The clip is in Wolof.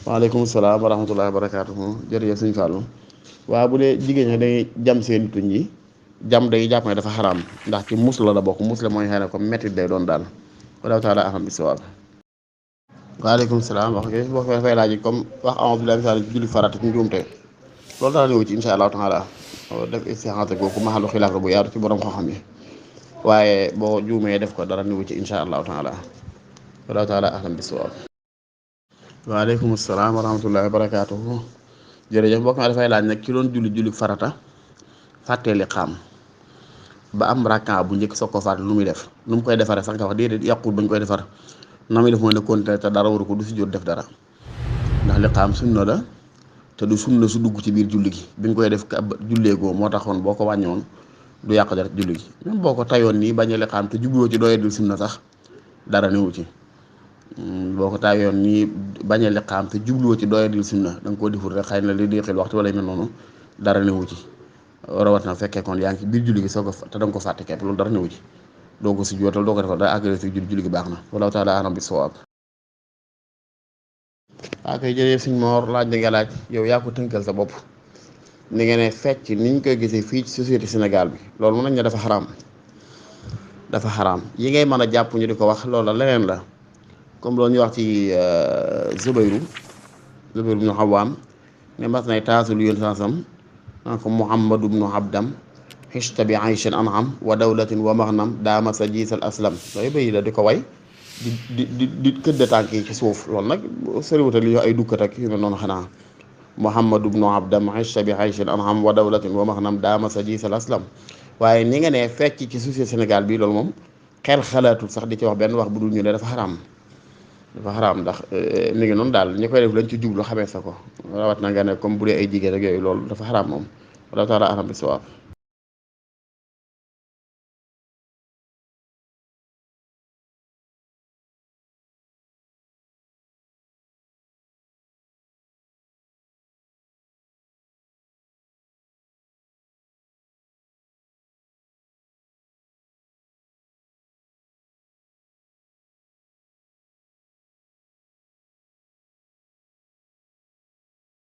waaleykum salaam wa rahmatullahi wa barakaatuhu jërëjëf sëñ Fallou waaw bu dee jigéen ñi day jam seen tuñ yi jam day jàpp ne dafa xaraam ndax ci mus la bokk mus la mooy xëy na comme métti day doon daal wallahu taala ahlam bi sawaab. waaleykum salaam wax nga boo fay laaj comme wax a'uuzu billaahi mina shaytaani julli farata ci njuumte loolu dara ñëw ci insha allahu taala def istixaasa googu maxalu xilaaf la bu yaatu ci borom xam-xam yi waaye boo juumee def ko dara ñëw ci insha allahu taala wallahu taala ahlam bi sawaab. waaleykum salaam wa rahmatullahi wa barakaatuhu jërëjëf mbokk mi dafay laaj nag ki doon julli farata fàttee li xaam ba am rakka bu njëkk soog ko fàtte lu muy def nu mu koy defaree sax nga wax déedéet yàqul bañ koy defar na muy def mooy ne continuer te dara waru ko du si jot def dara ndax li xaam sunna la te du sunna su dugg ci biir julli gi bi nga koy def julleegoo moo taxoon boo ko wàññoon du yàq dara julli gi même boo ko tayoon nii bañ a li xaam te jubloo ci doyadul sunna sax dara newu ci. boo ko taayoon nii bañ a liqaam te jubluwoo ci doyadil sunna da nga koo deful rek xëy na li déqil waxtu wala mel noonu dara newu ci rawat na fekkee kon yaa ngi ci biir julli gi soo ko te da nga ko fàtte képp loolu dara newu ci doo ko si jootal doo ko defal day àggale si julli gi baax na wallahu taala alam bi sawaab. waa koy jërëjëf suñ moor laaj bi nga laaj yow yaa ko tënkal sa bopp ni nga ne fecc niñ koy gisee fii ci société Sénégal bi loolu mën nañ ne dafa xaraam yi ngay mën a jàpp ñu di ko wax loola leneen la comme loolu ñu wax ci Zubayru ibnu Awaam ne mas nay taasul yoon sansam naan ko Muhammadu ibnu Abdam xista bi ayshin anham wa dawlatin wa maghnam daama sa jiisal aslam yooyu bëyi la di ko way di këdda tànk yi ci suuf loolu nag sëriwuta li ay dukkat ak yu mel noonu xanaa Muhammadu ibnu Abdam xista bi ayshin anham wa dawlatin wa maghnam daama sa jiisal aslam waaye ni nga ne fecc ci société Sénégal bi loolu moom xel xalaatul sax di ci wax benn wax bu dul ñu ne dafa xaraam ndax mi ngi noonu daal ñi koy def lañ ci jublu xamee sa ko rawat na nga ne comme bu dee ay jigéen ak yooyu loolu dafa xaraam moom wala taala alam bi sawaab